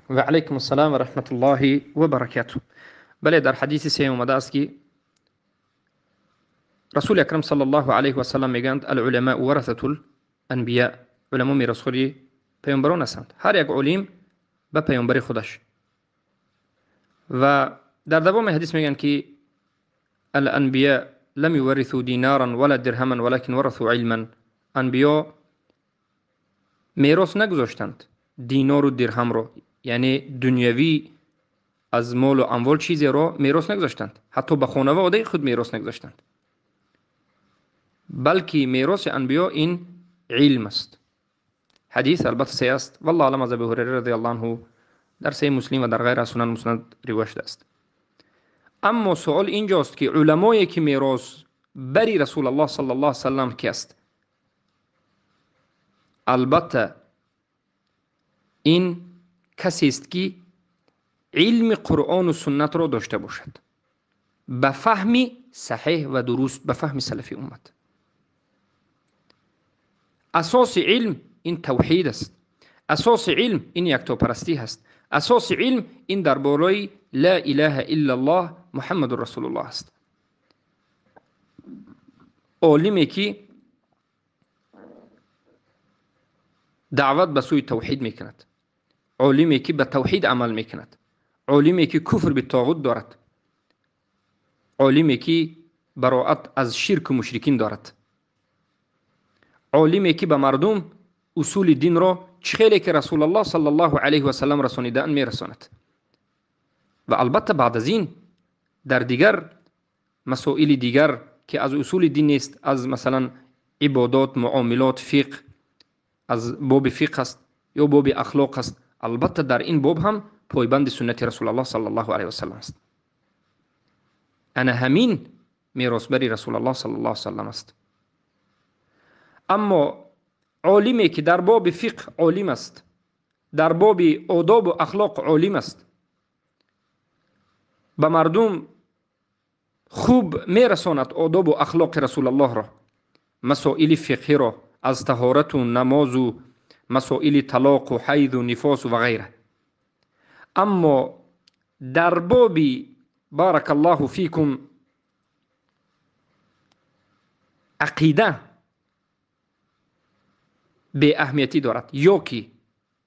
Ва алайкум ассалом ва раҳматуллоҳи ва баракатуҳ. Бале, дар ҳадиси се омадааст, ки расули акрам саллаллоҳу алайҳи васаллам мегӯянд: ал-уламоу варасатул анбиё. Уламо меросхӯри паёмбарон ҳастанд. Ҳар як олим ба паёмбари худаш. Ва дар давоми ҳадис мегӯянд, ки ал-анбиё лам юваррису динаран вала дирҳаман валакин варасу илман. Анбиё мерос нагузоштанд динору дирҳамро, яъне дунявӣ аз молу амвол чизеро мерос нагузоштанд, ҳатто ба хонаводаи худ мерос нагузоштанд, балки мероси анбиё ин илм аст. Ҳадис албатта саҳеҳ аст. Валлоҳу аълам, аз Абу Ҳурайра радиаллоҳу анҳу дар Саҳеҳи Муслим ва дар ғайр аз Сунан Муснад ривоят шудааст. Аммо суол инҷост, ки уламое ки мерос бари Расулуллоҳ саллаллоҳу алайҳи васаллам ки аст, албатта ин касест, ки илми Қуръону суннатро дошта бошад ба фаҳми саҳеҳ ва дуруст, ба фаҳми салафи уммат. Асоси илм ин тавҳид аст. Асоси илм ин яктопарастӣ ҳаст. Асоси илм ин дар бораи ла илаҳа иллаллоҳ Муҳаммадур Расулуллоҳ аст. Олиме ки даъват ба сӯи тавҳид мекунад, олиме ки ба тавҳид амал мекунад, олиме ки куфр би тоғут дорад, олиме ки бароат аз ширку мушрикин дорад, олиме ки ба мардум усули динро чӣ хеле ки Расулуллоҳ саллаллоҳу алайҳи васаллам расонидаанд мерасонад. Ва албатта баъд аз ин дар дигар масоили дигар ки аз усули дин нест, аз масалан ибодот, муомилот, фиқҳ, аз боби фиқҳ аст ё боби ахлоқ аст, албатта дар ин боб ҳам пойбанди суннати Расулуллоҳ саллаллоҳу алайҳи васаллам аст. Ана ҳамин меросбари Расулуллоҳ саллаллоҳу алайҳи васаллам аст. Аммо олиме ки дар боби фиқҳ олим аст, дар боби одобу ахлоқ олим аст, ба мардум хуб мерасонад одобу ахлоқи Расулуллоҳро, масоили фиқҳиро аз таҳорату намозу масоили талоқу ҳайду нифосу ва ғайра. Аммо дар боби баракаллоҳу фикум ақида беаҳамиятӣ дорад, ё ки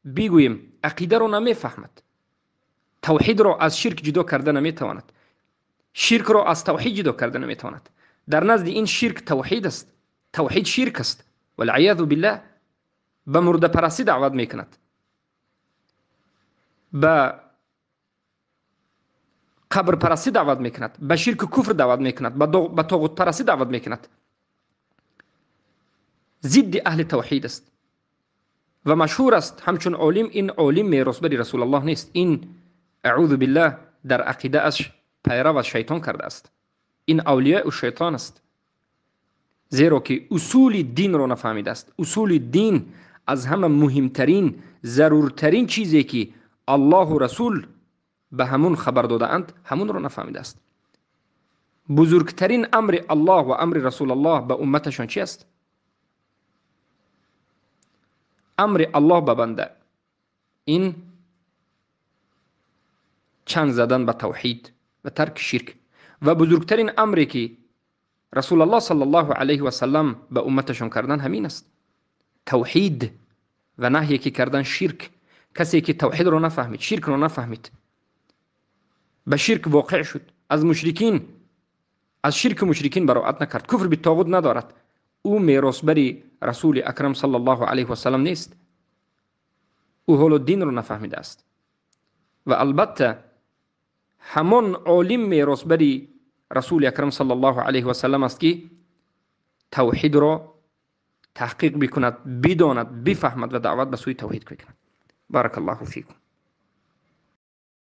бигӯем ақидаро намефаҳмад, тавҳидро аз ширк ҷудо карда наметавонад, ширкро аз тавҳид ҷудо карда наметавонад. Дар назди ин ширк тавҳид аст, тавҳид ширк аст. Валъиязу биллаҳ, ба мурдапарастӣ даъват мекунад, ба қабрпарастӣ даъват мекунад, ба ширку куфр даъват мекунад, ба тоғутпарастӣ даъват мекунад. Зидди аҳли тавҳид аст ва машҳур аст ҳамчун олим. Ин олим меросбари Расулуллоҳ нест. Ин аъузу биллаҳ дар ақидааш пайрав аз шайтон кардааст. Ин авлияу шайтон аст, зеро ки усули динро нафаҳмидааст. Усули дин аз ҳама муҳимтарин, заруртарин чизе ки Аллоҳу Расул ба ҳамун хабар додаанд, ҳамунро нафаҳмидааст. Бузургтарин амри Аллоҳ ва амри Расулуллоҳ ба умматашон чи аст? Амри Аллоҳ ба банда ин чанг задан ба тавҳид ва тарки ширк. Ва бузургтарин амре ки Расулуллоҳ саллаллоҳу алайҳи васаллам ба умматашон кардан ҳамин аст: тавҳид. Ва наҳие ки кардан ширк. Касе ки тавҳидро нафаҳмид, ширкро нафаҳмид, ба ширк воқеъ шуд, аз мушрикин, аз ширки мушрикин бароат накард, куфр битоғут надорад, ӯ меросбари Расули акрам саллаллоҳу алайҳи васаллам нест. Ӯ ҳоло динро нафаҳмидааст. Ва албатта ҳамон олим меросбари Расули акрам саллаллоҳу алайҳи васаллам аст, ки тавҳидро таҳқиқ бикунад, бидонад, бифаҳмад ва даъват ба сӯи тавҳид бикунад. Баракаллоҳу фикум.